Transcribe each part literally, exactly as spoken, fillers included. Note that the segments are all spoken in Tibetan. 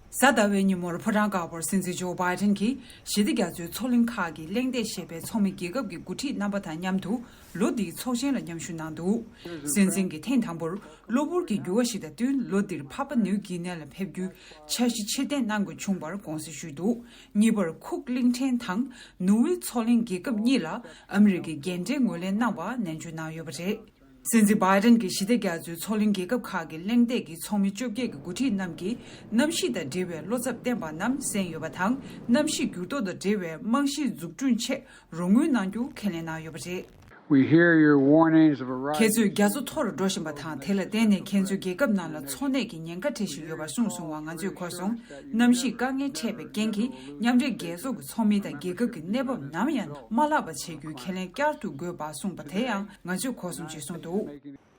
གཟའ་ཟླ་བའི་ཉིན་མོར་ཕོ་བྲང་དཀར་པོར་སྲིད་འཛིན་ཇོ་བྷའི་ཌེན་གྱིས་ཞི་བདེ་རྒྱ་མཚོའི་མཚོ་གླིང་ཁག་གི་གླེང་སྟེགས་ཞེས་པའི་ཚོགས་མི་རྒྱལ་ཁབ་ཀྱི་འགོ་ཁྲིད་རྣམ་པ་དང་མཉམ་དུ་ལོ་འདིའི་ཚོགས་ཆེན་ལ་མཉམ་ཞུགས་གནང་འདུག་སྲིད་འཛིན་གྱིས་ཐེངས་དང་པོར་གློ་བུར་གྱི་འགྱུར་བ་ཞིག་དང་བསྟུན་ལོ་འདིར་ཕ་པ་ནིའུ་གྷི་ནེ་ལ་ཕེབས་རྒྱུའི་འཆར་གཞི་ཕྱིར་འཐེན་གནང་དགོས་བྱུང་བར་དགོངས་སེལ་ཞུས་འདུག་གཉིས་པར་ཁུག་གླིང་ཕྲན་དང་ནུ་ཝེ་མཚོ་གླིང་རྒྱལ་ཁབ་གཉིས་ལ་ཨ་མི་རི་ཀའི་རྒན་གྲས་ངོས་ལེན་གནང་བ་ནན་བརྗོད་གནང་ཡོད་པ་རེད། སྲིད་འཛིན་བྷའི་ཌེན་གྱིས་ཞི་བདེ་རྒྱ་མཚོའི་མཚོ་གླིང་རྒྱལ་ཁབ་ཁག་གི་གླེང་སྟེགས་ཀྱི་ཚོགས་མི་བཅོ་བརྒྱད་ཀྱི་འགོ་ཁྲིད་རྣམས་ཀྱིས་གནམ་གཤིས་དང་འབྲེལ་བའི་བློ་འཚབ་བསྟན་པ་རྣམས་གསན་ཡོད་པ་དང་། གནམ་གཤིས་འགྱུར་ལྡོག་དང་འབྲེལ་བའི་རྨང་གཞི་འཛུགས་སྐྲུན་ཆེད་རོགས་དངུལ་གནང་རྒྱུ་ཁས་ལེན་གནང་ཡོད་པ་རེད། We hear your warnings of a rise. ཁྱེད་ཚོས་རྒྱ་མཚོ་མཐོ་རུ་འགྲོ་བཞིན་པ་དང་། དེ་ལ་བརྟེན་ནས་ཁྱེད་ཚོའི་རྒྱལ་ཁབ་ནང་ལ་འཚོ་གནས་ཀྱི་ཉེན་ཁ་འཕྲད་བཞིན་ཡོད་པ་གསུངས་སོང་བ་ང་ཚོས་གོ་སོང་། གནམ་གཤིས་དཀའ་ངལ་འཕྲད་པའི་རྐྱེན་གྱིས་མཉམ་འབྲེལ་རྒྱལ་ཚོགས་ཀྱི་ཚོགས་མི་དང་རྒྱལ་ཁབ་ཀྱི་གནས་བབ་ནམ་ཡང་མ་བརླག་པ་བྱེད་རྒྱུའི་ཁས་ལེན་བསྐྱར་དུ་དགོས་པ་གསུངས་པ་དེ་ཡང་ང་ཚོས་གོ་སོང་ཞེས་གསུངས་འདུག་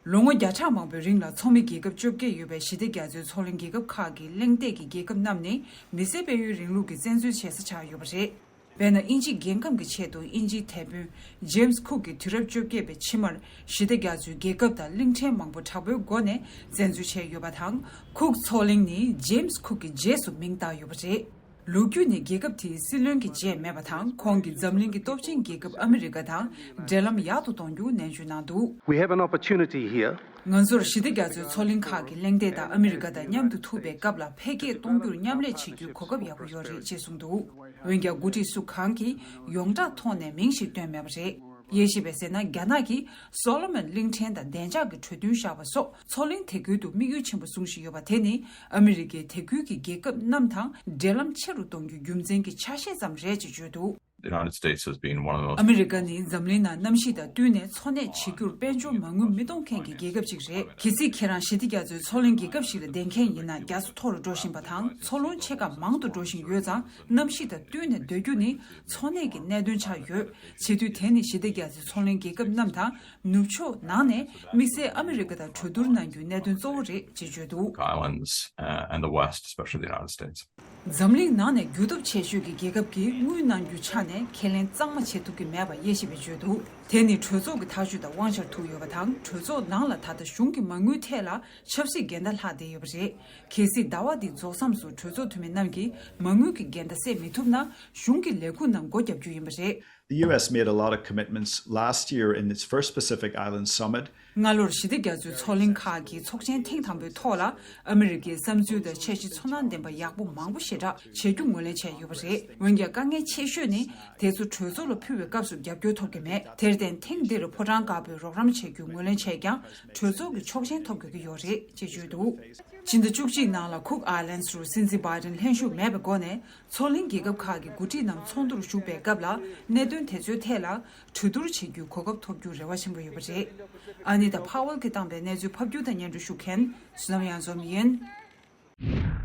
ལོ་ངོ་བརྒྱ་ཕྲག་མང་པོའི་རིང་ལ་ཚོགས་མི་རྒྱལ་ཁབ་བཅོ་བརྒྱད་ཡོད་པའི་ཞི་བདེ་རྒྱ་མཚོའི་མཚོ་གླིང་རྒྱལ་ཁབ་ཁག་གི་གླེང་སྟེགས་ཀྱི་རྒྱལ་ཁབ་རྣམས་ནི་མི་སེར་སྤེལ་ཡུན་རིང་ལུགས་ཀྱི་བཙན་འཛུལ་བྱེད་ས་ཆགས་ཡོད་པ་རེད། དཔེར་ན། དབྱིན་ཇིའི་རྒྱལ་ཁམས་ཀྱི་ཆེད་དུ་དབྱིན་ཇིའི་དེད་དཔོན་ཇེམ་སི་ཁུག་གིས་དུས་རབས་བཅོ་བརྒྱད་པའི་ཕྱི་མར་ཞི་བདེ་རྒྱ་མཚོའི་རྒྱལ་ཁབ་དང་གླིང་ཕྲན་མང་པོ་དྲག་པོའི་སྒོ་ནས་བཙན་འཛུལ་བྱས་ཡོད་པ་དང་། ཁུག་མཚོ་གླིང་ནི་ཇེམ་སི་ཁུག་གི་རྗེས་སུ་མིང་བཏགས་ཡོད་པ་རེད། ལོ་རྒྱུས་ནས་རྒྱལ་ཁབ་དེའི་སྲིད་བློན་གྱི་རྗེས་མེད་པ་དང་། ཁོང་གིས་འཛམ་གླིང་གི་སྟོབས་ཆེན་རྒྱལ་ཁབ་ཨ་མི་རི་ཀ་དང་འབྲེལ་ལམ་ཡག་ཏུ་གཏོང་རྒྱུ་ནན་བརྗོད་གནང་འདུག We have an opportunity here. ང་ཚོར་ཞི་བདེ་རྒྱ་མཚོའི་མཚོ་གླིང་ཁག་གི་གླེང་སྟེགས་དང་ཨ་མི་རི་ཀ་དང་མཉམ་དུ་ཐུག་པའི་སྐབས་ལ་འཕེལ་རྒྱས་གཏོང་རྒྱུར་མཉམ་ལས་བྱེད་རྒྱུའི་གོ་སྐབས་ཡག་པོ་ཡོད་རེད་ཅེས་གསུངས་འདུག་འོན་ཀྱང་། འགོ་ཁྲིད་སུ་གང་གིས་ཡོངས་གྲགས་ཐོག་ནས་མིང་ཞིག་བཏོན་མེད་པ་རེད། དབྱེ་ཞིབ་པས་ཟེར་ན། རྒྱ་ནག་གིས་སོ་ལོ་མོན་གླིང་ཕྲན་དང་བདེ་འཇགས་ཀྱི་གྲོས་མཐུན་བཞག་པ་སོགས་མཚོ་གླིང་དེ་ཁུལ་དུ་དམིགས་ཡུལ་ཆེན་པོ་བཟུང་བཞིན་ཡོད་པ་དེ་ནི་ཨ་མི་རི་ཀས་དེ་ཁུལ་གྱི་རྒྱལ་ཁབ་རྣམས་དང་འབྲེལ་ལམ་ཆེ་རུ་གཏོང་རྒྱུའི་རྒྱུ་མཚན་གྱི་ཆ་ཤས་ཙམ་རེད་ཅེས་བརྗོད་འདུག The United States has been one of the most ཨ་མི་རི་ཀ་ནི་འཛམ་གླིང་ནང་གནམ་གཤིས་དང་བསྟུན་ནས་འཚོ་གནས་བྱེད་རྒྱུར་དཔལ་འབྱོར་མ་དངུལ་མི་གཏོང་མཁན་གྱི་རྒྱལ་ཁབ་ཅིག་རེད། གལ་སྲིད་ཁྱེད་རང་ཞི་བདེ་རྒྱ་མཚོའི་མཚོ་གླིང་རྒྱལ་ཁབ་ཞིག་ལ་བསྡད་མཁན་ཡིན་ན། རྒྱ་མཚོ་མཐོ་རུ་འགྲོ་བཞིན་པ་དང་། མཚོ་རླུང་ཆེ་ཁག་མང་དུ་འགྲོ་བཞིན་ཡོད་ཙང་། གནམ་གཤིས་དང་བསྟུན་ནས་སྡོད་རྒྱུ་ནི་འཚོ་གནས་ཀྱི་གནད་དོན་ཆགས་ཡོད། བྱེད་དུས་དེ་ནི་ཞི་བདེ་རྒྱ་མཚོའི་མཚོ་གླིང་རྒྱལ་ཁབ་རྣམས་དང་། ནུབ་ཕྱོགས་ནང་ནས་དམིགས་བསལ་ཨ་མི་རི་ཀ་དང་གྲོས་བསྡུར་གནང་རྒྱུའི་གནད་དོན་གཙོ་བོ་རེད་ཅེས་བརྗོད་འདུག Islands, uh, and the West, especially the United States. འཛམ་གླིང་ནང་ནས་རྒུད་སྟོབས་ཆེ་ཤོས་ཀྱི་རྒྱལ་ཁབ་ཀྱིས་དངུལ་གནང་རྒྱུའི་ཆ་ནས་ཁས་ལེན་གཙང་མ་བྱེད་ཐུབ་ཀྱི་མེད་པ་དབྱེ་ཞིབ་པས་བརྗོད་འདུག་དེ་ནི་གྲོས་ཚོགས་ཀྱི་ཐག་གཅོད་དང་དབང་ཆར་ཐུག་ཡོད་པ་དང་། གྲོས་ཚོགས་ནང་ལ་ད་ལྟ་གཞུང་གི་མ་དངུལ་ཐད་ལ་ཆབ་སྲིད་འགལ་ཟླ་ལྷག་བསྡད་ཡོད་པ་རེད། གལ་སྲིད་ཟླ་བ་འདིའི་རྫོགས་མཚམས་སུ་གྲོས་ཚོགས་འཐུས་མི་རྣམས་ཀྱིས་མ་དངུལ་གྱི་འགལ་ཟླ་སེལ་མི་ཐུབ་ན། གཞུང་གི་ལས་ཁུངས་རྣམས་སྒོ་བརྒྱབ་རྒྱུ་ཡིན་པ་རེད། The U S made a lot of commitments last year in its first Pacific Islands Summit. སྔ་ལོར་ཞི་བདེ་རྒྱ་མཚོའི་མཚོ་གླིང་ཁག་གི་ཚོགས་ཆེན་ཐེངས་དང་པོའི་ཐོག་ལ་ཨ་མི་རི་ཀའི་བསམ་ཚུལ་དང་འཆར་གཞི་ཚོར་སྣང་ལྡན་པ་ཡག་པོ་མང་པོ་ཞེ་དྲག་བྱེད་རྒྱུ་ངོས་ལེན་བྱས་ཡོད་པ་རེད། འོན་ཀྱང་། དཀའ་ངལ་ཆེ་ཤོས་ནི་དེ་ཚོ་གྲོས་ཚོགས་ལ་ཕུལ་བའི་སྐབས་སུ་རྒྱབ་སྐྱོར་ཐོབ་ཀྱི་མེད། དེར་བརྟེན། ཐེངས་འདིར་ཕོ་བྲང་དཀར་པོས་རོགས་རམ་བྱེད་རྒྱུ་ངོས་ལེན་བྱས་ཀྱང་། གྲོས་ཚོགས་ཀྱི་ཆོག་མཆན་ཐོབ་དགོས་ཀྱི་ཡོད་རེད་ཅེས་བརྗོད་འདུག་ཕྱི་ཟླ་བཅུ་གཅིག་ནང་ལ་ཁུག་ཨའི་ལན་སི་རུ་སྲིད་འཛིན་བྷའི་ཌེན་ལྷན་ཞུགས་མེད་པའི་སྒོ་ནས། མཚོ་གླིང་རྒྱལ་ཁབ་ཁག་གི་འགོ་ཁྲིད་རྣམས་ཚོགས་འདུར་ཞུགས་པའི་སྐབས་ལ། གནད་དོན་དེ་ཚོའི་ཐད་ལ་གྲོས་བསྡུར་བྱེད་རྒྱུའི་གོ་སྐབས་ཐོབ་རྒྱུར་རེ་བ་ཆེན་པོ་ཡོད་པ་རེད། ཨ་ནི་ད་ཕ་ཝེལ་གྱིས་བཏང་པའི་གནས་ཚུལ་ཕབ་སྒྱུར་དང་སྙན་སྒྲོན་ཞུ་མཁན་བསོད་ནམས་གཡང་འཛོམས་ཡིན།